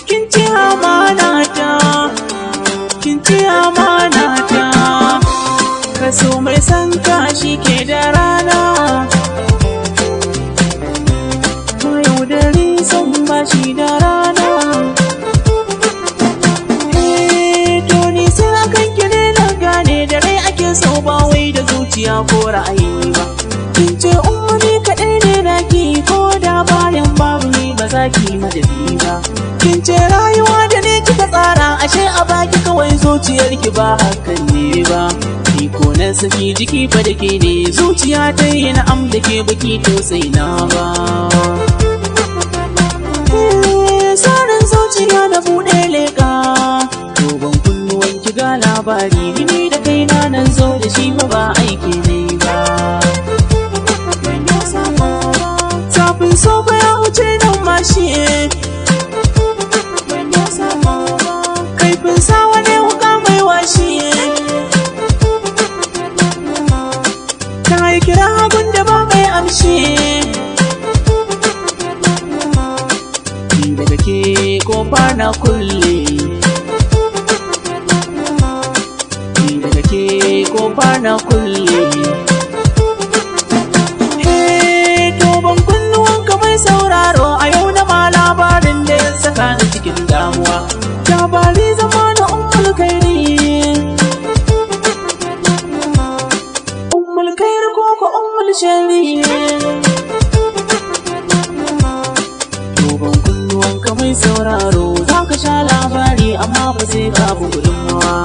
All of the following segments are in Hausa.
Kin ci amana ta, kin ci amana ta. Kaso mai san ka shi ke da rana. Mayaudari son ba shi da rana. Eh, to ni sai akan ki ne na gane da rai ake so ba wai da zuciya ko ra'ayi ba. Kin ce umarni kaɗai ne naki, ko da bayan babu ni ba za ki madadi ba. Kin ce rayuwa da ne kika tsara, ashe a baki kawai zuciyarki ba hakan ne ba. Ni ko na saki jiki fa da ke ne zuciya ta yi na'am da ke, baki tausayi na ba. Eh, Sarin zuciya na buɗe leƙa. Dogon kunnuwan ki ga labari, ni da kaina nan zo da shi fa ba aiki ne ba. Zafin sofa ya wuce nan mashi. Kaifin sawa ne wuka mai washi. Ta yi kira hagun da ba mai amshi. Ni daga ke kofa na kulle. Ni daga ke kofa na kulle. Hey, to ban kunnuwanka mai sauraro, a yau na ma labarin da ya saka ni cikin damuwa. Labari zama na Ummul Kairi. Ummul Kairi ko ko Ummul Shari. To ban kunnuwanka mai sauraro, za ka sha labari amma ba sai ka bi gudunmawa.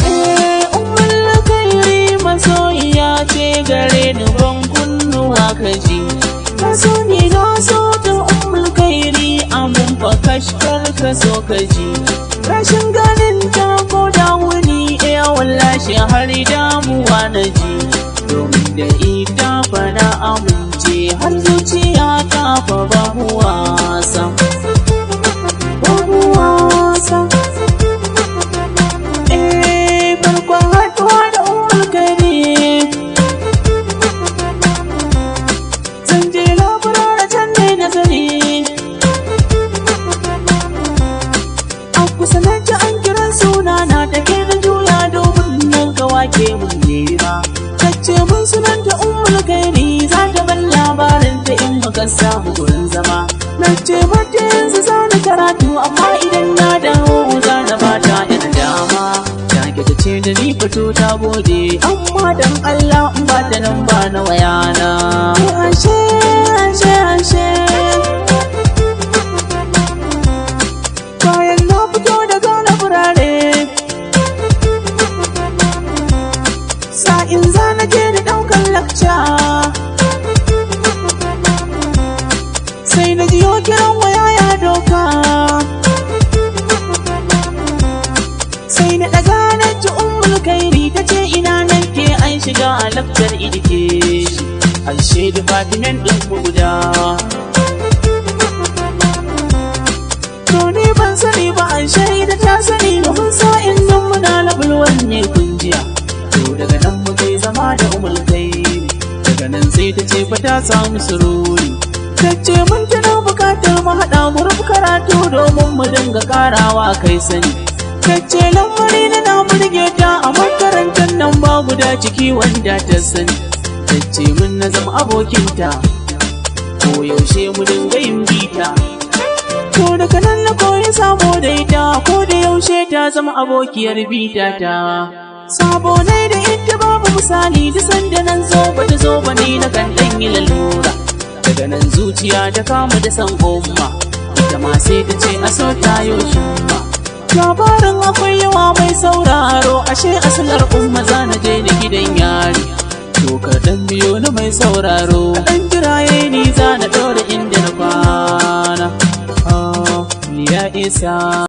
Eh, Ummul Kairi masoyiya ce gare ni, ban kunnuwa ka ji. Ka so ni na so ta Ummul Kairi, amun fa kashkar ka so ka ji. Rashin ganin ta ko da wuni, eh wallahi har damuwa na ji. Domin da ita fa na amince har zuciya ta fa babu wasa. Babu wasa. Eh, farkon haɗuwa da Ummul Kairi. Zan je laburare can ne nazari. A kusa na ji an kiran suna na, take na juya domin nan ka wake mun nema. Tace mun sunanta Ummul Kairi, za ta ban labarin ta in muka samu gurin zama. Na ce mata yanzu za na karatu, amma idan na dawo za na bata ina dama. Take ta ce da ni fito, ta gode, amma dan Allah in ba ta nan ba na wayana. Ashe, ashe, ashe. Bayan na fito daga laburare, sa'in za na je da ɗaukar lakca, sai na jiyo kiran waya ya doka. Sai na ɗaga na ji Ummul Kairi, ta ce ina nan ke an shiga a lakcar education. Ashe department ɗin ku guda. To ni ban sani ba, an shaida ta sani, domin sa'in nan muna level ne kunjiya. To daga nan muka yi zama da Ummul Kairi. Daga nan sai ta ce fa ta samu sururi. Ta ce mun tana bukatar mu haɗa mu rufe karatu domin mu dinga karawa kai sani. Ta ce lamari na na burge ta, a makarantar nan ba guda ciki wanda ta sani. Ta ce mun na zama abokinta, ko yaushe mu dinga yin bita. To daga nan na koyi sabo da ita, ko da yaushe ta zama abokiyar bita ta. Sabo ne da ita babu misali, duk sanda nan zo ba ta zo ba ni na kan ɗan yi lalura. Daga nan zuciya ta kama da san umma, ita ma sai ta ce a so ta yo shimma. Labarin akwai yawa mai sauraro, ashe asalar umma za na je ni gidan yari. To ka ɗan biyo ni mai sauraro, ɗan jiraye ni za na ɗora inda na kwana. Ah, ni ya isa.